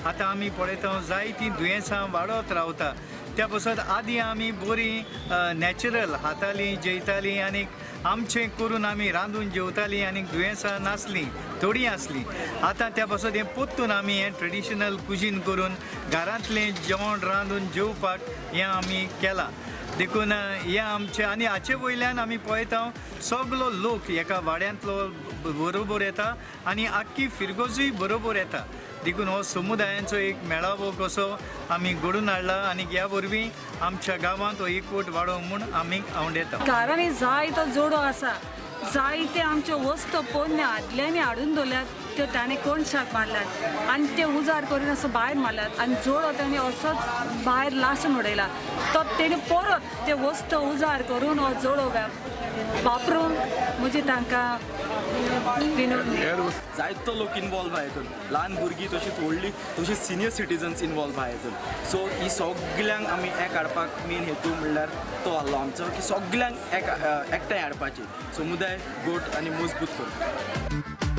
आतां आमी पळयता जायतीं दुयेंसां वाडत रावता. त्या पासत आदीं आमी बरीं नॅचरल हातालीं जेयतालीं आनी आमचें करून आमी रांदून जेवतालीं आनी दुयेंसां नासलीं, थोडीं आसलीं. आतां त्या पासत हें पोत्तून आमी हें ट्रेडिशनल कुजीन करून घरांतलें जेवण रांदून जेवपाक हें आमी केलां. देखून हें आमचें आनी हाचे वयल्यान आमी पळयता सगलो लोक एका वाड्यांतलो बरोबर येता आनी आख्खी फिरगोजूय बरोबर येता. देखून हो समुदायांचो एक मेळावो कसो आमी घडून हाडला आनी ह्या वरवीं आमच्या गांवांत हो एकवट वाडोवंक म्हूण आमी आंवडेता. घरांनी जायतो जोडो आसा, जायते आमच्यो वस्तू पोन्न्यो आदल्यांनी हाडून दवरल्यात, त्यो ताणें कोणशाक मारल्यात आनी ते उजार करून असो भायर मारल्यात आनी जोडो ताणें असोच भायर लासून उडयला. तो तेणी परत ते वस्तू उजार करून हो जोडो वापरून म्हणजे तांकां जायतो लोक इनवॉल्व आहा हितून, ल्हान भुरगीं तशींच व्हडलीं तशींच सिनियर सिटीजन्स इनवॉल्व आहा हितून. सो ही सगल्यांक आमी एक हाडपाक मेन हेतू म्हणल्यार तो आहलो आमचो की सगल्यांक एकठांय हाडपाची, समुदाय गोट आनी मजबूत करपाक.